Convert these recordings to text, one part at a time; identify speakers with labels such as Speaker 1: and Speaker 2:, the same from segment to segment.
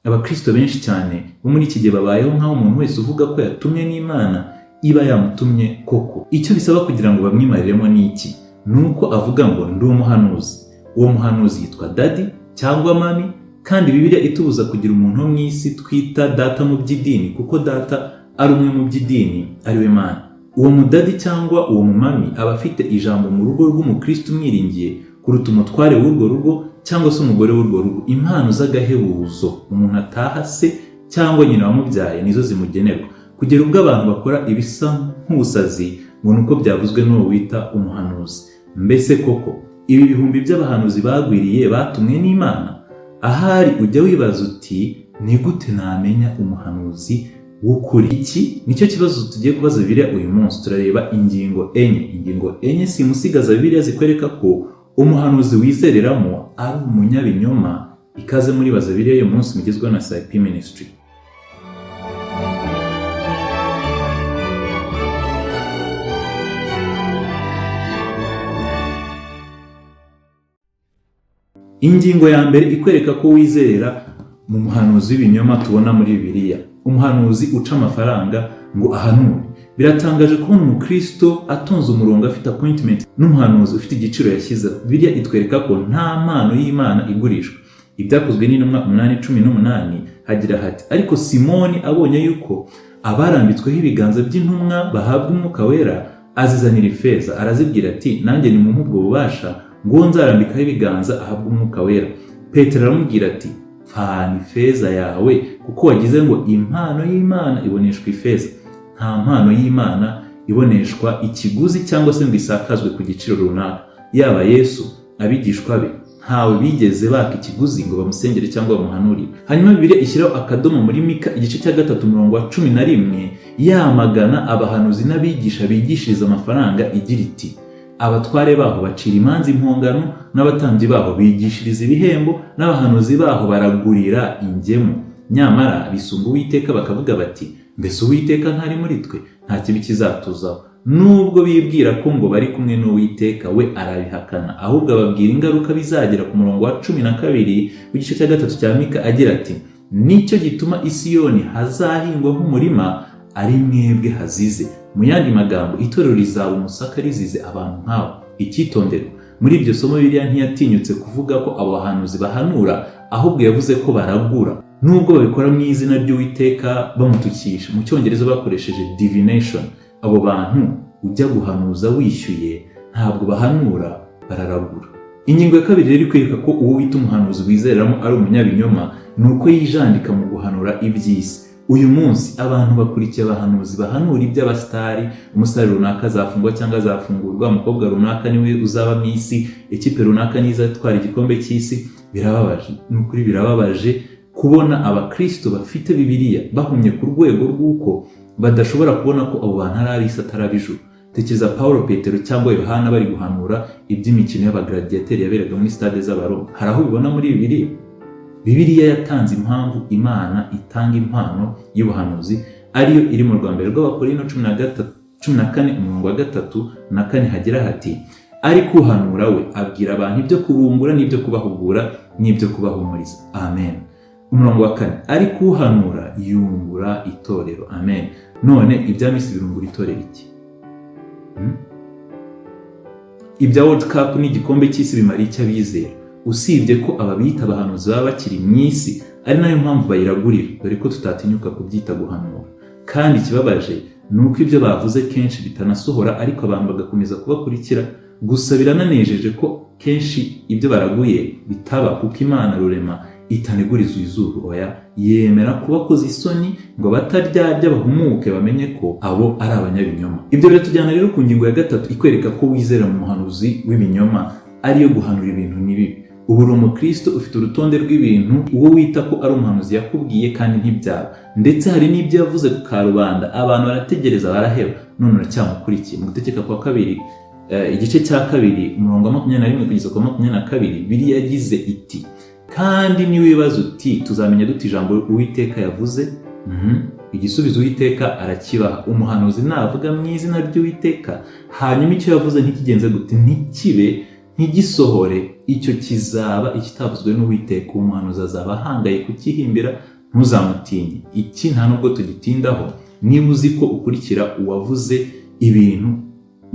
Speaker 1: Abakristo benshi cyane bo muri iki gihe babayeho nk'aho umuntu wese uvuga ko yatumwe n'Imana iba yamutumye koko. Icyo bisaba kugira ngo bamwimariremo ni iki? Ni uko avuga ngo ndi umuhanuzi. Uwo muhanuzi yitwa daddy cyangwa mummy, kandi Bibiliya itubuza kugira umuntu wo mu isi twita data mu by'idini, kuko data ari umwe mu by'idini, ari we Mana. Uwo mudaddy cyangwa uwo mumummy aba afite ijambo mu rugo rw'umukristo umwiringiye kuruta umutware w'urwo rugo cyangwa se umugore w'urwo rugo. Impano z'agahebuzo umuntu ataha se cyangwa nyina wamubyaye nizo zimugenerwa, kugera ubwo abantu bakora ibisa nk'ubusazi ngo ni uko byavuzwe n'uwo wita umuhanuzi. Mbese koko ibi bihumbi by'abahanuzi bagwiriye batumwe n'Imana? Ahari ujya wibaza uti: "Ni gute namenya umuhanuzi w'ukuri?" Iki nicyo kibazo tugiye kubaza Bibiliya uyu munsi. Turareba ingingo enye, ingingo enye simusigaza Bibiliya zikwereka ko umuhanuzi wizereramo ari umunyabinyoma. Ikaze muri Baza Bibiliya uyu munsi mugezweho na CIP Ministry. Ingingo ya mbere ikwereka ko wizerera mu muhanuzi w'ibinyoma tubona muri Bibiliya: umuhanuzi uca amafaranga ngo ahanure. Biratangaje kubona umukristo atonze umurongo afite appointment n'umuhanuzi ufite igiciro yashyizeho. Bibiliya itwereka ko nta mpano y'Imana igurishwa. Ibyakozwe n'Intumwa 8:18 hagira hati: "Ariko Simoni abonye yuko abarambitsweho ibiganza by'intumwa bahabwa Umwuka Wera, azizanira ifeza, arazibwira ati: 'Nanjye nimumpe ubwo bubasha ngo uwo nzarambikaho ibiganza ahabwe Umwuka Wera.' Petero aramubwira ati: 'Pfana ifeza yawe, kuko wagize ngo impano y'Imana iboneshwa ifeza.'" Nta mpano y'Imana iboneshwa ikiguzi cyangwa se ngo isakazwe ku giciro runaka. Yaba Yesu, abigishwa be, ntawe bigeze baka ikiguzi ngo bamusengere cyangwa bamuhanurire. Hanyuma Bibiliya ishyiraho akadomo muri Mika igice cya 3, umurongo wa 11, yamagana abahanuzi n'abigisha bigishiriza amafaranga, igira iti: "Abatware baho bacira imanza impongano, n'abatambyi baho bigishiriza ibihembo, n'abahanuzi baho baragurira ingemu. Nyamara bisunga Uwiteka bakavuga bati: 'Mbese Uwiteka ntari muri twe? Nta kibi kizatuzaho.'" Nubwo bibwira ko ngo bari kumwe n'Uwiteka, we arabihakana, ahubwo ababwira ingaruka bizagera ku murongo wa 12 w'igice cya 3 cya Mika, agira ati: "Nicyo gituma Isiyoni hazahingwa nk'umurima, ari mwebwe hazize." Mu yandi magambo, itorero rizaba umusaka rizize abantu nk'abo. Icyitonderwa: muri iryo somo Bibiliya ntiyatinyutse kuvuga ko abo bahanuzi bahanura, ahubwo yavuze ko baragura, nubwo babikora mu izina ry'Uwiteka bamutukisha. Mu Cyongereza bakoresheje divination. Abo bantu ujya guhanuza wishyuye ntabwo bahanura, bararagura. Ingingo ya kabiri rero ikwereka ko uwo wita umuhanuzi wizereramo ari umunyabinyoma ni uko yijandika mu guhanura iby'isi. Uyu munsi abantu bakurikiye abahanuzi bahanura iby'abasitari: umusitari runaka azafungwa cyangwa azafungurwa, umukobwa runaka niwe uzaba mu isi, ikipe runaka niyo izatwara igikombe cy'isi. Birababaje, ni ukuri birababaje kubona abakristo bafite Bibiliya bahumye ku rwego rw'uko badashobora kubona ko abo bantu ari ab'isi, atari ab'ijuru. Tekereza Paul, Petero cyangwa Yohana bari guhanura iby'imikino y'abagladiateri yaberaga muri stade z'Abaroma. Hari aho ubibona muri Bibiliya? Bibiliya yatanze impamvu Imana itanga impano y'ubuhanuzi, ariyo iri mu Rwa Mbere rw'Abakorino 13, 14, umurongo wa 3 na 4, hagira hati: "Ariko uhanura we abwira abantu ibyo kubungura n'ibyo kubahugura n'ibyo kubahumuriza." Amen. Umurongo wa 4: "Ariko uhanura yungura itorero." Amen. None ibya Miss birungura itorero iki? Ibya World Cup n'igikombe cy'isi bimara icyo abizera, usibye ko ababita abahanuzi baba bakiri mu isi, ari nayo mpamvu bayiragurira, dore ko tutatinyuka kubyita guhanura? Kandi ikibabaje ni uko ibyo bavuze kenshi bitanasohora, ariko abantu bagakomeza kubakurikira. Gusa birananejeje ko kenshi ibyo baraguye bitaba, kuko Imana Rurema itaneguriza izuru. Oya, yemera kubakoza isoni ngo abataryarya bahumuke, bamenye ko abo ari abanyabinyoma. Ibyo biratujyana rero ku ngingo ya gatatu ikwereka ko wizera mu muhanuzi w'ibinyoma, ariyo guhanura ibintu n'ibibi. Ubu uri umukristo, ufite urutonde rw'ibintu uwo wita ko ari umuhanuzi yakubwiye kandi ntibyaba, ndetse hari n'ibyo yavuze ku karubanda, abantu barategereza baraheba, none uracyamukurikiye. Mu Gutegeka kwa Kabiri igice cya 2, umurongo wa 21 kugeza ku wa 22, Bibiliya yagize iti: "Kandi niwibaza uti: 'Tuzamenya dute ijambo Uwiteka yavuze?' Igisubizo Uwiteka arakibaha. Umuhanuzi navuga mu izina ry'Uwiteka, hanyuma icyo yavuze ntikigenze gute? Ntikibe, ntigisohore." Icyo kizaba ikitavuzwe n'Uwiteka. Umuhanuzi azaba ahangaye kukihimbira, ntuzamutinye. Iki nta nubwo tugitindaho. Niba uzi ko ukurikira uwavuze ibintu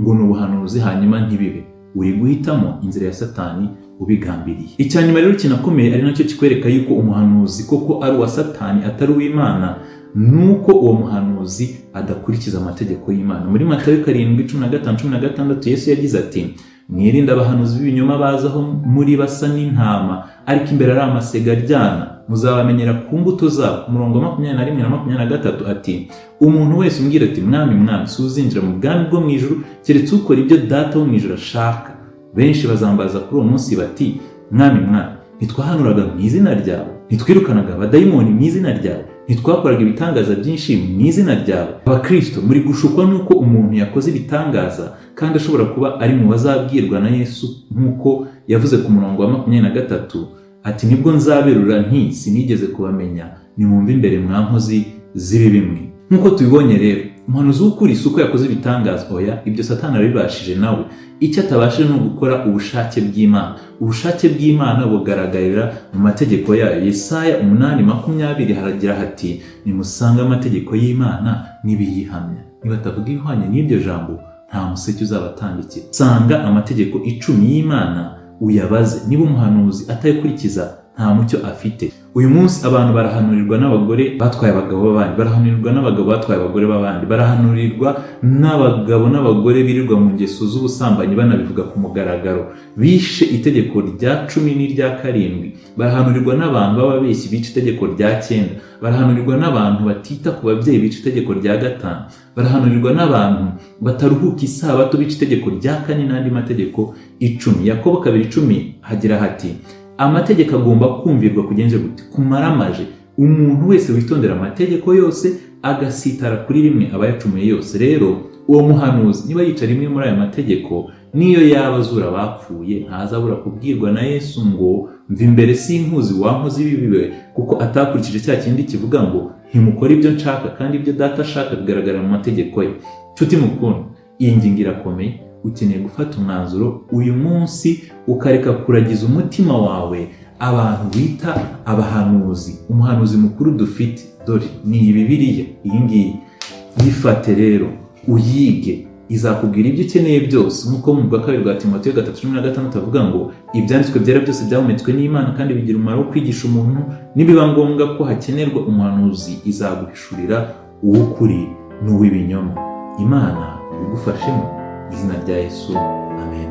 Speaker 1: ngo ni ubuhanuzi hanyuma ntibibe, uri guhitamo inzira ya Satani ubigambiriye. Icya nyuma rero kinakomeye, ari nacyo kikwereka yuko umuhanuzi koko ari uwa Satani atari uw'Imana, nuko uwo muhanuzi adakurikiza amategeko y'Imana. Muri Matayo 7:15, 16, Yesu yagize ati: "Mwirinde abahanuzi b'ibinyoma bazaho muri basa n'intama, ariko imbere ari amasega aryana. Muzabamenyera ku mbuto zabo." Ku murongo wa 21 na 23 ati: "Umuntu wese umbwira ati: 'Mwami, Mwami,' si uzinjira mu bwami bwo mu ijuru, keretse ukora ibyo Data wo mu ijuru ashaka. Benshi bazambaza kuri uwo munsi bati: 'Mwami, Mwami, ntitwahanuraga mu izina ryawe? Ntitwirukanaga abadayimoni mu izina ryawe? Ntitwakoraga ibitangaza byinshi mu izina ryawe?'" Abakristo, muri gushukwa n'uko umuntu yakoze ibitangaza kandi ashobora kuba ari mu bazabwirwa na Yesu, nk'uko yavuze ku murongo wa 23 ati: "Nibwo nzaberura nti: 'Sinigeze kubamenya, nimwumve imbere, mwa nkozi z'ibibi mwe.'" Nk'uko tubibonye rero, umuhanuzi w'ukuri si uko yakoze ibitangaza. Oya, ibyo Satani arabibashije nawe. Icyo atabashije ni ugukora ubushake bw'Imana. Ubushake bw'Imana bugaragarira mu mategeko yayo. Yesaya 8:20 haragira hati: "Nimusange amategeko y'Imana n'ibiyihamya. Nibatavuga ibihwanye n'iryo jambo, nta museke uzabatambikira." Sanga amategeko 10 y'Imana uyabaze. Niba umuhanuzi atayakurikiza, nta mucyo afite. Uyu munsi abantu barahanurirwa n'abagore batwaye abagabo b'abandi, barahanurirwa n'abagabo batwaye abagore b'abandi, barahanurirwa n'abagabo n'abagore birirwa mu ngeso z'ubusambanyi banabivuga ku mugaragaro, bishe itegeko rya 10 n'irya 7. Barahanurirwa n'abantu b'ababeshyi bica itegeko rya 9. Barahanurirwa n'abantu batita ku babyeyi bica itegeko rya 5. Barahanurirwa n'abantu bataruhuka isabato bica itegeko rya 4 n'andi mategeko 10. Yakobo 2:10 hagira hati: "Amategeko agomba kumvirwa kugenje gute? Kumaramaje. Umuntu wese witondera amategeko yose agasitara kuri rimwe aba yacumuye yose." Rero uwo muhanuzi niba yica rimwe muri aya mategeko, niyo yaba azura abapfuye, ntazabura kubwirwa na Yesu ngo: "Mva imbere, sinkuzi, wa nkozi y'ibibi." Kuko atakurikije cya kindi kivuga ngo: "Ntimukore ibyo nshaka," kandi ibyo Data ashaka bigaragara mu mategeko ye. Nshuti mukundwa, iyi ngingo irakomeye. Ukeneye gufata umwanzuro uyu munsi, ukareka kuragiza umutima wawe abantu bita abahanuzi. Umuhanuzi mukuru dufite, dore ni iyi Bibiliya iyi ngiyi. Yifate rero uyige, izakubwira ibyo ukeneye byose, nk'uko mu rwa kabiri rwa Timoteyo 3:16 avuga ngo: "Ibyanditswe byera byose byahumetswe n'Imana kandi bigira umumaro wo kwigisha umuntu. Nibiba ngombwa ko hakenerwa umuhanuzi, izaguhishurira uw'ukuri n'uw'ibinyoma." Imana ibigufashemo, izina rya Yesu, amen.